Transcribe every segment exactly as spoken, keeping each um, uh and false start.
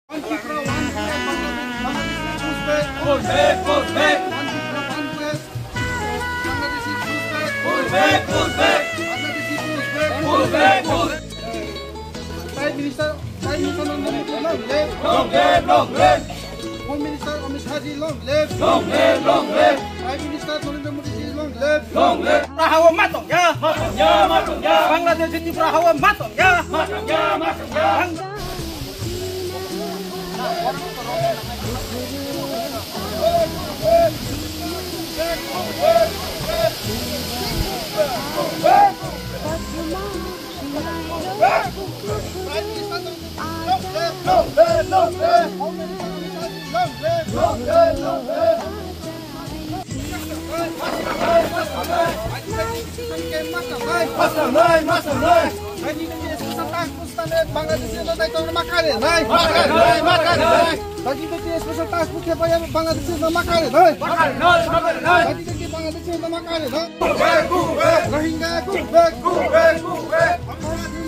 One Tripura, one Bangladesh, Bangladesh, push back. Push back, push back. One Tripura, one Bangladesh, push back. Push back, push back. Bangladeshi push back. Push back, push back. Prime Minister, Prime Minister Narendra Modi, long live. Long live, long live. Home Minister Amit Shah ji, long live. Long live, long live. Prime Minister Narendra Modi ji, long live. Long live. Tripura hawa matong ya. Matong ya, matong ya. Bangladesh Tripura hawa matong ya. Matong ya, matong ya. Bang- Bangladesh ni no naitokno ma kare nai. Ma kare nai, ma kare nai. Bangladesh ni special task force khe Bangladesh ni no ma kare nai. Ma kare nai, ma kare nai. Bangladesh ni Bangladesh ni no ma kare nai. Go back, go back. Rohingya, go back, go back, go back.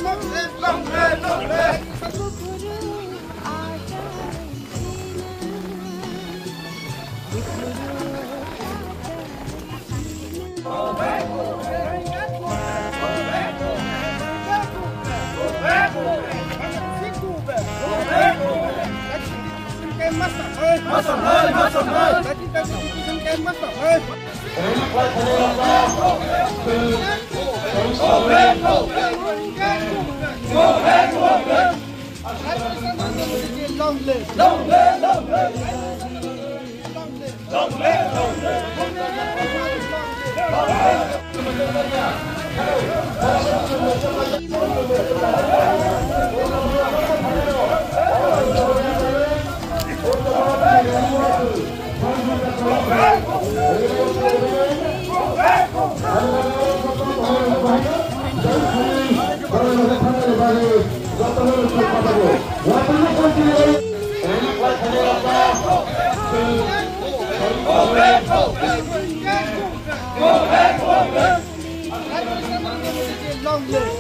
Long live, long live, long live. Long live! Long live! Long live! Long live!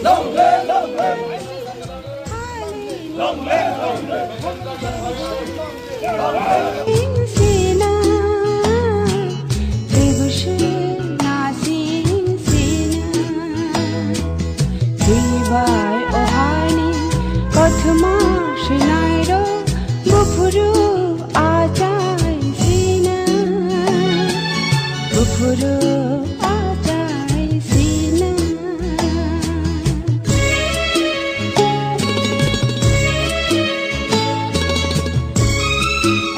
Long live! Long live! Kothoma swinairok buphuru achai sina, buphuru achai sina.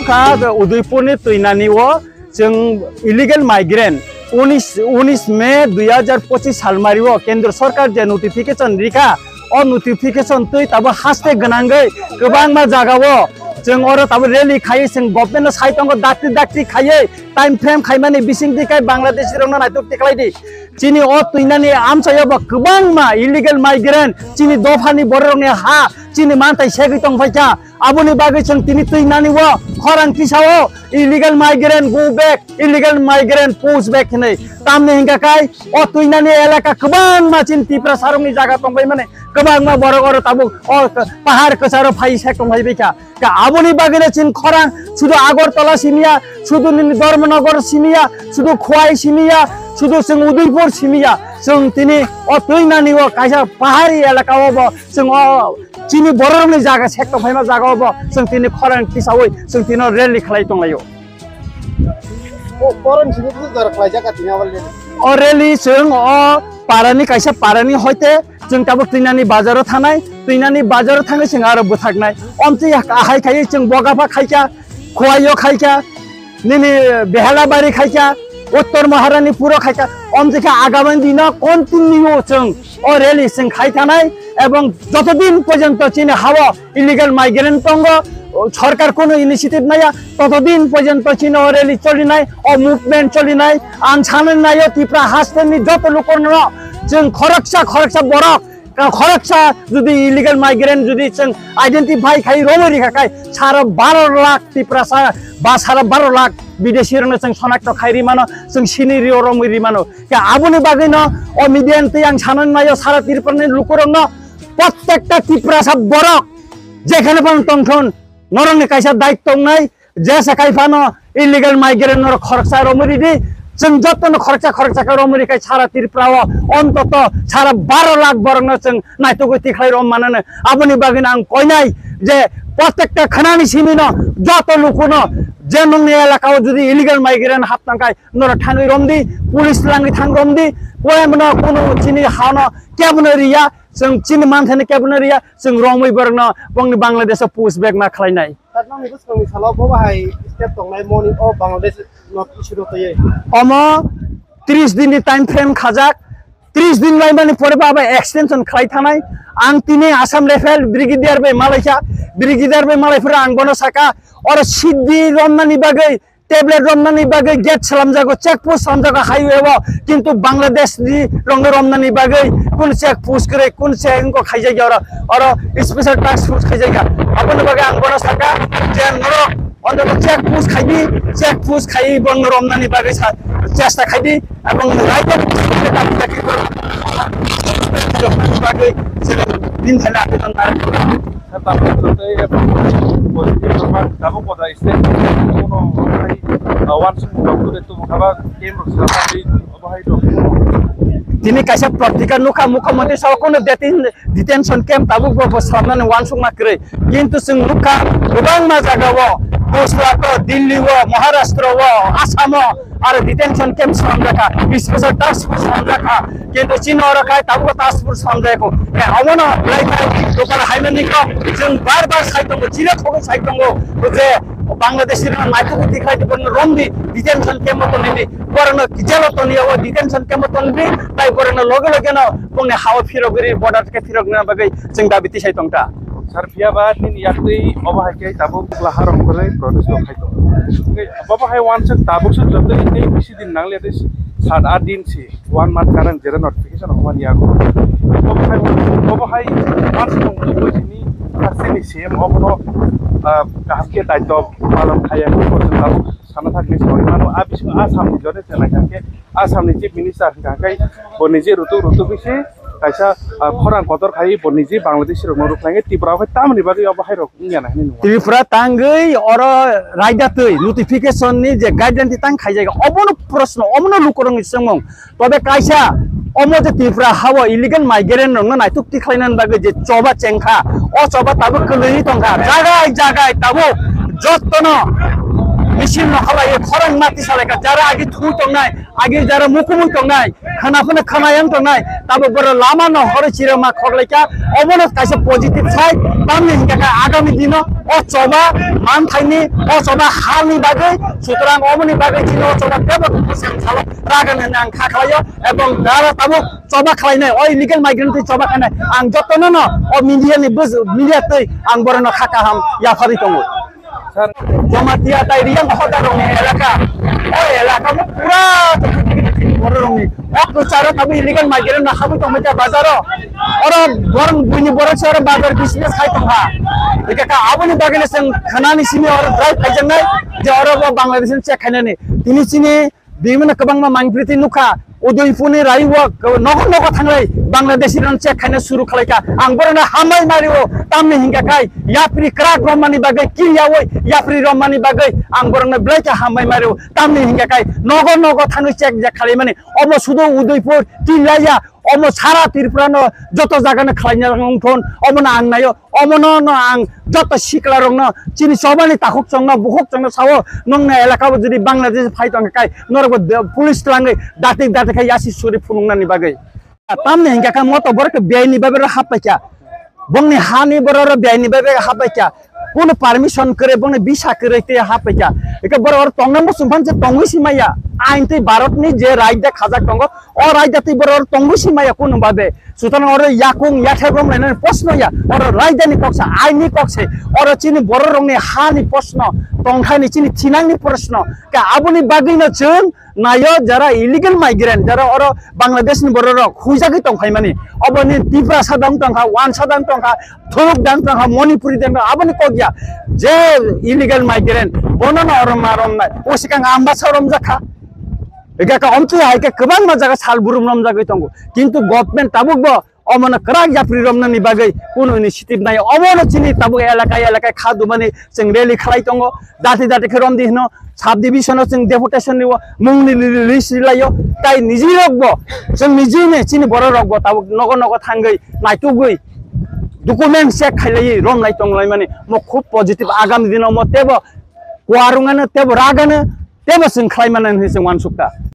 Kha Udaipurni Twinani o chwng illegal migrant unis, unis May dui hajar pochis salmari o Kendra Sarkar je notification rikha, o notification twi tabuk haste gwnangwi kwbangma jagao chwng oro tabuk rally khaiwi chwng government no sai tongo, dakti dakti khaiwi time frame khaimani bisingtwi khai Bangladeshi rokno naitok tikhlai di. Chini o Twinani amchaio bo kwbangma illegal migrant, chini dophani bororokni ha, chini manthai segwi tongphaikha. Aboni bagwi chwng tini Twinani o khorang tisao illegal migrant go back, illegal migrant push back hinwi. Tamni hingka kai o Twinani elaka kwbangma chini Tiprasarokni jaga tongbaimani kwbangma borok oro tabuk o pahar kwcharo phai sek tongphai baikha. Ka aboni bagwino chini khorang sudu Agartala simiya, sudu nini Dharmanagar simiya, sudu Khowai simiya, sudu chwng Udaipur simiya. Chwng tini o Twinani o kaisa pahari elaka o bo chwng o chini bororokni jaga sekto phaima jaga o bo chwng tini khorang tisawi chwng tini rally khlai tonglaio. O khorang simi tu jar khlai jaga tini awal le. O rally chwng o parani kaisa parani hoite chwng tabuk Twinani bazaro thanai, Twinani bazaro thangwi chwng aro bwthaknai. Omtwi ahai khaiwi chwng Bogapha khaikha, Khowai o khaikha, nini Behelabari khaikha, Uttor Maharani Puro khaikha. Omtwi khe agami dino continue chwng o rally chwng khai thanai, ebong jotodin porjonto chini hao illegal migrant tongo, sorkar kono initiative naya, totodin porjonto chini o rally cholinai, o movement cholinai. Ang sanani naio Tipra hasteni joto lukorno chwng khoroksa khoroksa borok, ka khoroksa jodi illegal migrant jodi chwng identify khai romwi rikha khai sara baro lakh Tiprasa ba sara baro lakh bidesi rokno chwng sonakto khai ri mano, chwng sini rio romwi ri mano. Ka aboni bagwino o media twi ang sanani naio sara Tripurani lukurokno, prottekta Tiprasa borok jekhane phano tongthon, Norokni kaisa daitw tongnai, jesa kai phano illegal migrant norok khoroksa romwi ridi. Chwng jotono khoroksa khoroksa khe romwi rikhai sara Tripura o ontoto sara baro lakh borokno chwng naitugwi tikhlai rom manano. Aboni bagwino ang koinai je protekta khanani simino joto lukuno je nongni elaka o jodi illegal migrant hap tangkhai norok thangwi romdi, police langwi thang romdi, koyamno kuno chini hano kebono riya, chwng chini manthani kebono riya, chwng romwi borokno bongni Bangladesh o push back ma khlainai. Tatnangni bwskangni salo bo bahai step tongnai moni o Bangladesh North East o twiwi. Omo tris din ni time frame khajak, tris din laimani pore ba bai extension khlai thanai. Ang tini Assam Rifle Brigadier bai malaikha, Brigadier bai malaiphuru ang bono saka, oro siddi romnani bagwi, tablet romnani bagwi gate slamjago, check post slamjago highway o, kintu Bangladesh ni rokno romnani bagwi kun check post kwrwi, kun check wngkok khaijak ya oro, oro special task force khaijak ya. Aboni bagwi ang bono saka je norok ontoto check post khaidi, check post khai borokno romnani bagwi sa-, chesta khaidi, ebong raida bagwi chwng bini thani abedan nai. Tabuk koda state, kono hai, ah, wansuk rok kore tabuk haba camp rok swnamwi obo hai rok. Tini kaisa patrika nukha, Mukhyamantri sabo kono detin-, detention camp tabuk bo, bo swnamnani wansukma kwrwi. Kintu chwng nukha kwbangma jagao, Gujarat o, Delhi o, Maharashtra o, Assam o, aro detention camp swnamjakha, special task force swnamjakha. Kintu chini oro khai tabuk task force swnamjakha. Eh, omono belai khai dopar haimani kok chwng bar bar sai tongo, chini khogwi sai tongo je Bangladeshi rok naitugwi tikhlai tongmani romdi, detention camp o tonwi di, borokno jail o tonwi o detention camp o tonwi di, tai borokno loge loge no bongni ha o phirogwi border khe phirokna bagwi chwng dabi tisai tongkha. Sir, phiya ba nini yaktwi obo hai khe tabuk la harong kwrwi protest rok khai tongo. Tei obo hai wansuk tabuk se jotoi tei bisi din nang liya tei sat aath din si one month current zero notification of one year. Obo hai, obo hai wansuk tong tong sini sini C M obono, ah, kaham khe daitw palon khaya ko tabuk sana thakni sori mano a bisingo Assam ni jone chenai khe Assam ni Chief Minister hwnkha khe bo nije rutuk rutuk bisi kaisa, ah, khorang kotor khai bo nije Bangladeshi rokno rwkhlainai Tripura o khe tamoni bagwi obo hai rok wngya nai hinwi nukha. Tripura tangwi oro raida twi notification ni je guideline twi tang khaijak obono proshno omono lukurokni swngmung tobe kaisa omo je Tripura hao illegal migrant rokno naituk tikhlainani bagwi je choba chengkha o choba tabuk kwlwi tongkha jagai jagai tabuk jottono misil no halai khorang mati salaikha jara agi thui tongnai agi jara mukumui tongnai khana phano khana yang tongnai tabuk borok lama no horo chirama khoklaikha obono kaisa positive side tamni hinkha khe agami dino o choba manthaini o choba halni bagwi sutrang omoni bagwi chini o choba tebo bwsang salo ragani ang kha khlaio ebong dara tabuk choba khlainai o illegal migrant twi choba khlainai ang jotono no o media ni bus media twi ang borokno kha kaham yapharwi tongo. Sir, Jamatia tai Riyang hoda rokni elaka. O elaka mo pura borok rokni. O kwcharo tabuk illegal migrant no habwi tongmai ta bazaro. Oro borok buini borok se oro bazar business khai tongkha. Hingkhe ka aboni bagwi no chwng khanani simi oro drive khaijaknai je oro bo Bangladesh ni check khainani. Tini chini Bimano kwbangma mangpili twi nukha, Udaipurni raiwo nogo nogo thanglai Bangladeshi rok check khaina suru khlaikha. Ang borokno hambai mario, tamni hingkha khai yapri kwrak romani bagwi, kiriyawi yapri romani bagwi ang borokno belai khe hambai mario. Tamni hingkha khai nogo nogo thangwi check jak khalaimani. Obo sudo Udaipur, Tilaiya, omo sara Tripura no joto jaga no khlaina wngthon, omo no ang naio. Omono no ang joto sikla rokno chini chobani takhuk chongno bukhuk chongno sao nongna elaka bo jodi Bangladesh phai tong kai norok bo de-, police twlangwi datik datik khai yasi suri phunuknani bagwi. Tamni hingka kha moto borok biyai ni bagwi hap paikha. Bongni hani borok biyai ni bagwi hap paikha. Kuno permission kwrwi bongni visa kwrwi tei hap paikha. Eke borok oro tongna muchung phan se tongwi si maya. Ain tei Bharat ni je raida khajak tongo o raida tei borok oro tongwi si maya kuno babe. Sutan oro yakung yathek rom lainani proshno ya, oro raidani kok sa, aini kok se, oro chini borok rokni hani proshno, tongthani chini thinangni proshno, ka aboni bagwino chwng nayo jara illegal migrant, jara oro Bangladesh ni borok rok huijagwi tongphaimani, oboni Tiprasa dang tongkha, Wansa dang tongkha, Thuruk dang tongkha, Manipuri dang tongkha, aboni kok ya, je illegal migrant, bono no oro ma romnai, o sikang Ambasa romjakha. Ega ka omtwi hai khe kwbangma jaga sal burum romjagwi tongo. Kintu government tabuk bo omono kwrak yapri romnani bagwi kunu initiative nai. Obono chini tabuk elaka elaka kha dumani chwng rally khlai tongo. Dati dati khe romdi hino sub division o chwng deputation riwo, mungni li-, li-, list rilaio. Tai niji rokbo, chwng nijini chini borok rokbo tabuk nogo nogo thangwi naitugwi document check khailaiwi romlai tonglaimani mo khub positive. Agami dino mo tebo kuarungano tebo ragano tebo chwng khlai mano hinwi chwng uansukha.